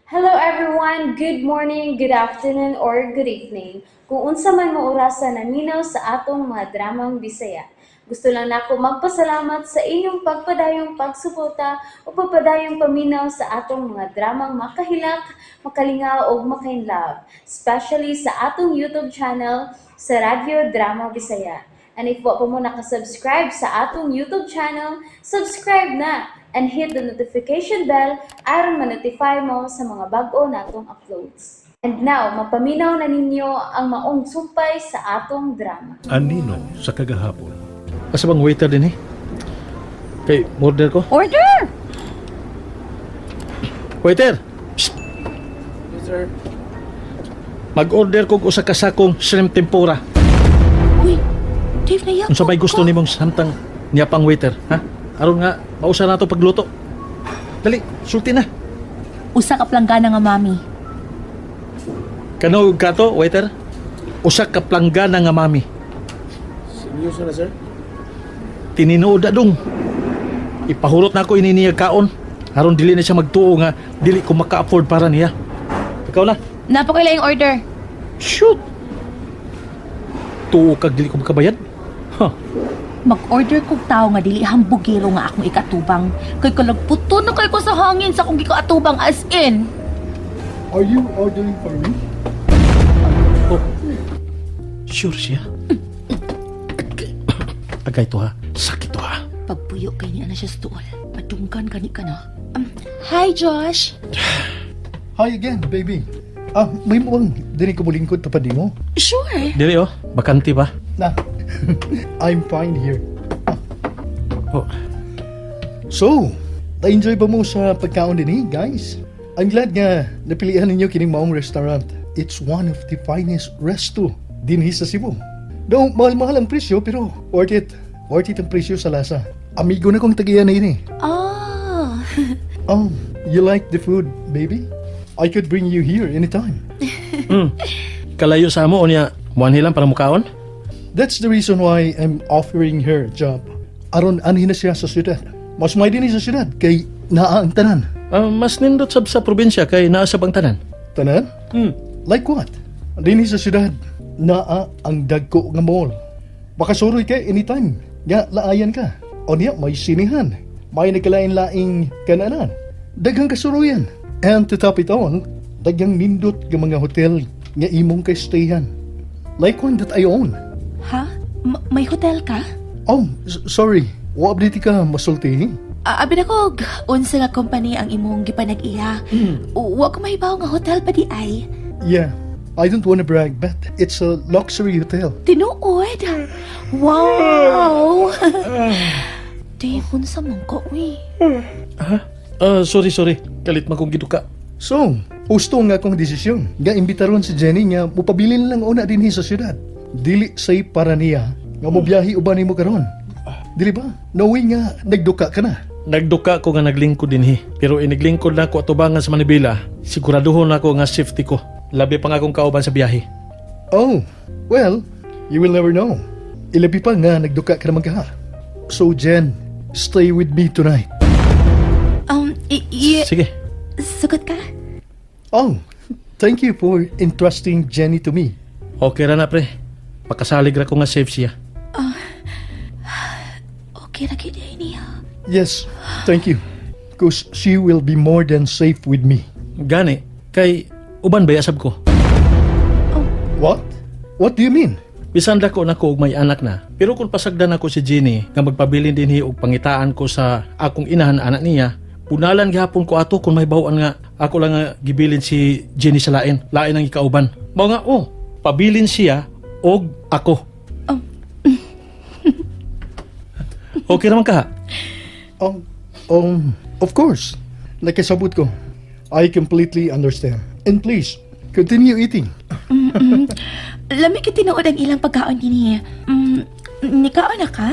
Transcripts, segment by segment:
Hello everyone! Good morning, good afternoon, or good evening. Kung unsa man mo orasa naminaw sa atong mga dramang Bisaya. Gusto lang nako magpasalamat sa inyong pagpadayong pagsuporta o pagpadayong paminaw sa atong mga dramang makahilak, makalingaw ug makainlove, especially sa atong YouTube channel sa Radyo Drama Bisaya. And if wa pa mo nakasubscribe sa atong YouTube channel, subscribe na and hit the notification bell aron ma-notify mo sa mga bag-o natong uploads. And now, mapaminaw na ninyo ang maong sumpay sa atong drama. Anino sa kagahapon. Asa bang waiter din eh? Kay, order ko. Order! Waiter! Psst! Sir. Mag-order kog usa ka sakong shrimp tempura. Uy, Dave, nayakop Unsa bay gusto ka. nimong samtang niya pang waiter, ha? Aron nga mausa na to pagluto. Dali, sulti na. Usa ka planggana nga mami. Kano kato, waiter? Usa ka planggana nga mami. Seryoso na, sir? Tininuod na dong. Ipahurot na ako ini niya kaon. Aron dili na siya magtuo nga dili ko maka-afford para niya. Ikaw na. Napakaila yung order. Shoot! Tuo kag dili ko makabayad? Huh. Mag-order kog tao nga dili hambugero nga akong ikatubang. Kay kalagputo na kay ko sa hangin sa akong gikaatubang, as in. Are you ordering for me? Oh. Sure siya. Agay to ha. Sakit to ha. Pagpuyo kay niya na siya sa tuol. Padunggan kani ka na. Hi, Josh. Hi again, baby. Ah, may muang dili ko mulingkod tapad nimo. Sure. Dili oh, bakante ba? Na. I'm fine here. Oh. So, na-enjoy ba mo sa pagkaon din eh, guys? I'm glad nga napilihan ninyo kining maong restaurant. It's one of the finest resto dinhi sa Cebu. Though, mahal-mahal ang presyo pero worth it. Worth it ang presyo sa lasa. Amigo na kong tagiyan na ini. Ah. Oh, you like the food, baby? I could bring you here anytime. Kalayo sa amo unya, muanhi lang para mukaon. That's the reason why I'm offering her a job. Aron anhi na siya sa syudad. Mas may din sa syudad kay naa ang tanan. Ah, mas nindot sab sa probinsya kay naa sa bang tanan. Tanan? Like what? Dinhi sa syudad, naa ang dagko nga mall. Makasuroy ka anytime. Nga laayan ka. O niya, may sinihan. May nagkalain-laing kananan. Daghang kasuroyan. And to top it all, daghang nindot nga mga hotel nga imong kay-stayhan. Like one that I own. Ha? May hotel ka? Oh, sorry. Wa update ka masulti. Abi na ko, unsa nga company ang imong gipanag-iya? Wa ko mahibaw nga hotel pa di ay. Yeah, I don't wanna brag, but it's a luxury hotel. Tinuod. Wow! Dave, unsa man ka, uy? Ah, sorry, sorry. Kalit man kong giduka. So, husto nga akong desisyon. Nga imbitaron si Jenny nga mupabilin lang una dinhi sa syudad. Dili say para niya nga mobiyahe uban nimo karon. Dili ba? Knowing nga nagduka ka na. Nagduka ko nga naglingkod dinhi. Pero iniglingkod na ko atubangan sa Manibela, siguraduhon nako nga safety ko. Labi pa nga akong kauban sa biyahe. Oh, well, you will never know. Ilabi pa nga nagduka ka naman kaha. So Jen, stay with me tonight. Sige. Sugot ka? Oh, thank you for entrusting Jenny to me. Okay ra na pre. Pakasalig ra ko nga safe siya. Okay ra gyud ay niya. Yes, thank you. 'Cause she will be more than safe with me. Gani, kay uban ba sab ko? What? What do you mean? Bisan dako na ko og may anak na. Pero kung pasagdan ako si Jenny nga magpabilin dinhi og pangitaan ko sa akong inahan anak niya, punalan gihapon ko ato kung may bawaan nga ako lang nga gibilin si Jenny sa lain. Lain ang ikauban. Mao nga oh, pabilin siya og ako. Okay naman ka ha? Oh, of course. Nakasabot ko. I completely understand. And please, continue eating. Lami kay tinuod ang ilang pagkaon dinhi. Nikaon na ka?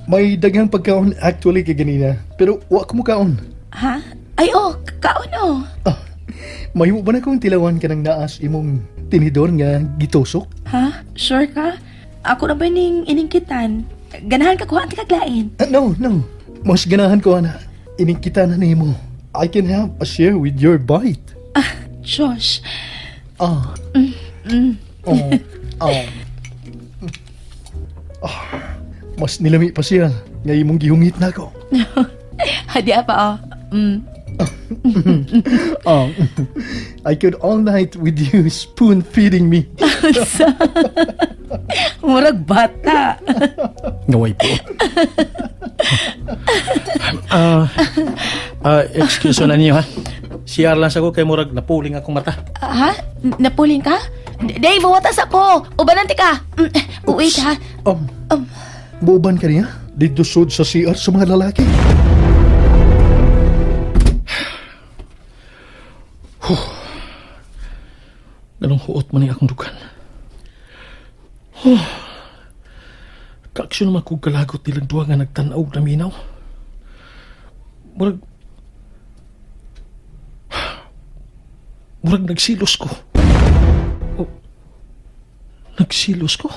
May daghang pagkaon actually kay ganina, pero wa ko mukaon. Ha? Ay oh, kaon oh. Ah, mahimo ba na kong tilawan ka ng naas imong tinidor nga gitusok? Ha? Sure ka? Ako na ba ning iningkitan? Ganahan ka kuha ang kaglain. Ah, no, no. Mas ganahan ko ana. Iningkita na nimo. I can have a share with your bite. Josh. Ah. Oh. Oh. Ah, mas nilami pa siya. Nga imong gihungit na ako. Hadi pa oh. Oh, I could all night with you spoon feeding me. Murag bata. Ngaway po. Ah, excuse na niyo ha. CR lang sa ko kay murag napuling akong mata. Ha? Napuling ka? Dave, watas ako. Ubanan ti ka. Wait ha. Buuban ka niya? Dito sud sa CR sa mga lalaki. Ganong huot man ni akong dugan. Kaaksyon naman kong kalagot nilang duha nga nagtanaw na minaw. Murag nagsilos ko. Oh, nagsilos ko.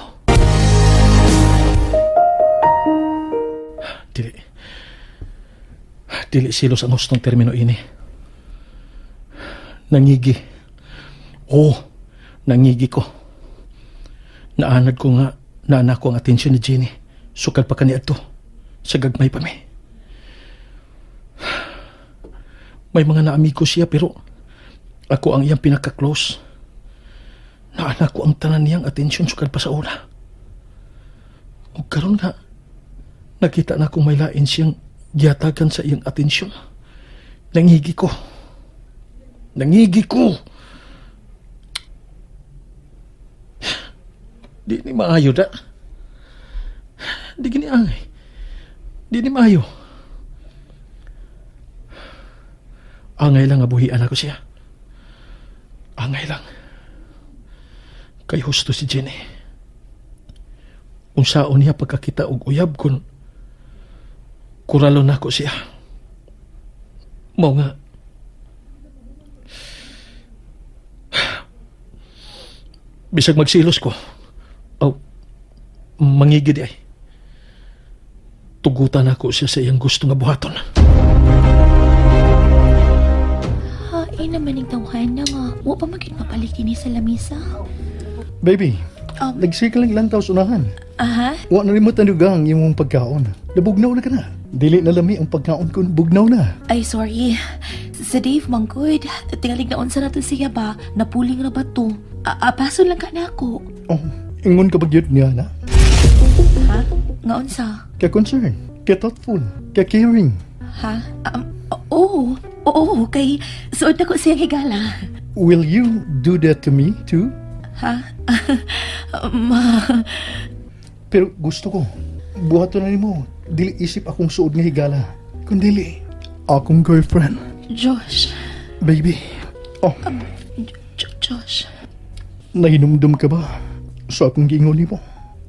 Dili. Dili silos ang hustong termino ini. Nangigi. Oo, nangigi ko. Naanad ko nga, naana ko ang atensyon ni Jenny. Sukal pa kani adto. Sa gagmay pa mi. May mga naamigo siya pero ako ang iyang pinaka-close. Naana ko ang tanan niyang atensyon sukal pa sa una. Ug karon nga, nakita na kong may lain siyang giyatagan sa iyang atensyon. Nangigi ko. Nangigi ko. Di ni maayo da. Di gini angay. Di ni maayo. Angay lang abuhian ako siya. Angay lang. Kay husto si Jenny. Unsaon niya pagkakita og uyab kun kuralo nako siya. Mao nga. Bisag magsilos ko. Oh, mangigid ay. Tugutan ako siya sa iyang gusto nga buhaton. Hain naman yung tawhan na nga. Wa pa magid mapalit ini sa lamisa. Baby, nagsikling lang tao sa unahan. Aha. Wa na nimo tanugang imong pagkaon. Nabugnaw na ka na. Dili na lami ang pagkaon kun bugnaw na. Ay, sorry. Sa Dave, manggod. Tingalig na unsa na to siya ba? Napuling na ba to? Apason lang ka na ako. Oh, ingon ka ba gyud niya na? Ha? Nga unsa? Ka concern, ka thoughtful, ka caring. Ha? Oo. Oo, kay suod na ko siyang higala. Will you do that to me too? Ha? Ma... Pero gusto ko. Buhaton na nimo. Dili isip akong suod nga higala. Kun dili, akong girlfriend. Josh. Baby. Oh, Josh. nahinumdum ka ba sa akong giingon nimo?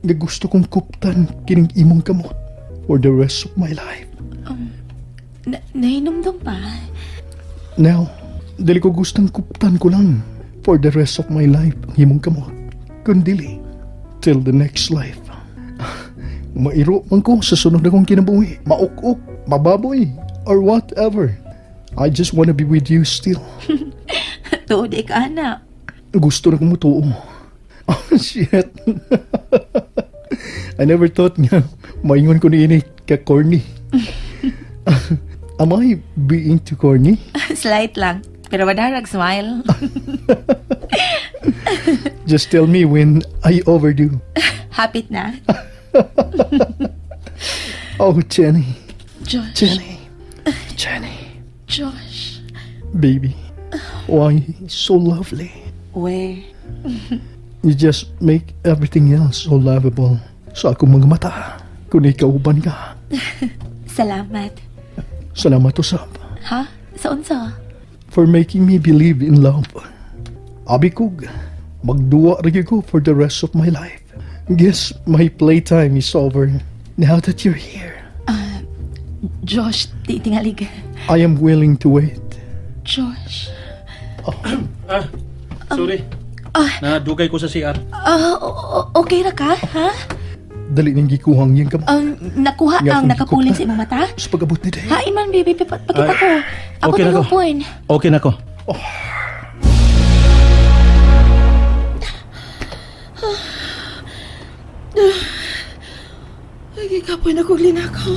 Nga gusto kong kuptan kining imong kamot for the rest of my life. Nahinumdum pa? Now, dili ko gustang kuptan ko lang for the rest of my life ang imong kamot. Kun dili, till the next life. Mairo man ko sa sunod akong kinabuhi. Mauk-ok, mababoy, or whatever. I just wanna be with you still. Tuod ka, anak. Gusto na kong mutuo. Oh, shit. I never thought nga maingon ko niini ka corny. Am I being too corny? Slight lang. Pero madarag smile. Just tell me when I overdo. Hapit na. Oh, Jenny. Josh. Jenny. Jenny. Josh. Baby, why so lovely? We. You just make everything else so lovable. Sa akong mga mata, kung ikaw uban ka. Salamat. Salamat usab Ha? Sa unsa? for making me believe in love. Abi kog, magduwa ra gyud ko for the rest of my life. Guess my playtime is over now that you're here. Josh, tingalig. I am willing to wait. Josh. Ah, sorry. Nadugay ko sa CR. Ah, okay ra ka? Ha? Dali ning gikuhang iyang kamot Nakuha Nga ang akong nakapuling gikupta. sa imong mata? sa pag-abot ni Dave. Hain man, baby. Pakita Ay, ko. Ako okay na ko. tinupon. Okay na ko. Gikapoy na kong linakaw.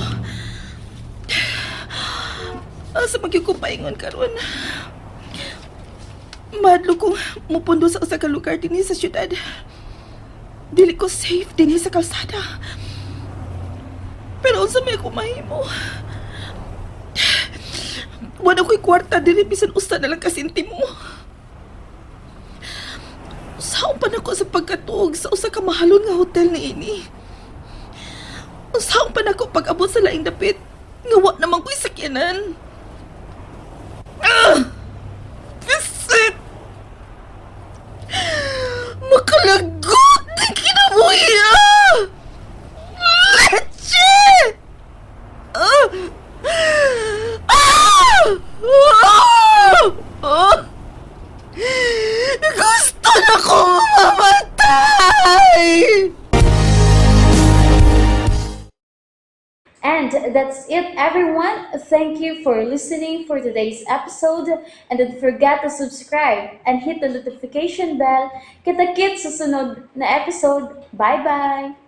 Asa man gyud ko paingon karon? Madlo kong mupundo sa usa ka lugar dinhi sa syudad. Dili ko safe dinhi sa kalsada. Pero unsa may ako mahimo? Wala ko'y kwarta diri bisan usa na lang ka sentimo. Usaon pa nako sa pagkatuog sa usa ka mahalon nga hotel niini? Usaon pa nako pag-abot sa laing dapit nga wa naman ko'y sakyanan? Ah! Bisit! Makalagot ng kinabuhi! Ah! Leche! Ah! Ah! Ah! Ah! Gusto na ko mamatay! And that's it, everyone. Thank you for listening for today's episode. And don't forget to subscribe and hit the notification bell. Kita-kits sa sunod na episode. Bye-bye!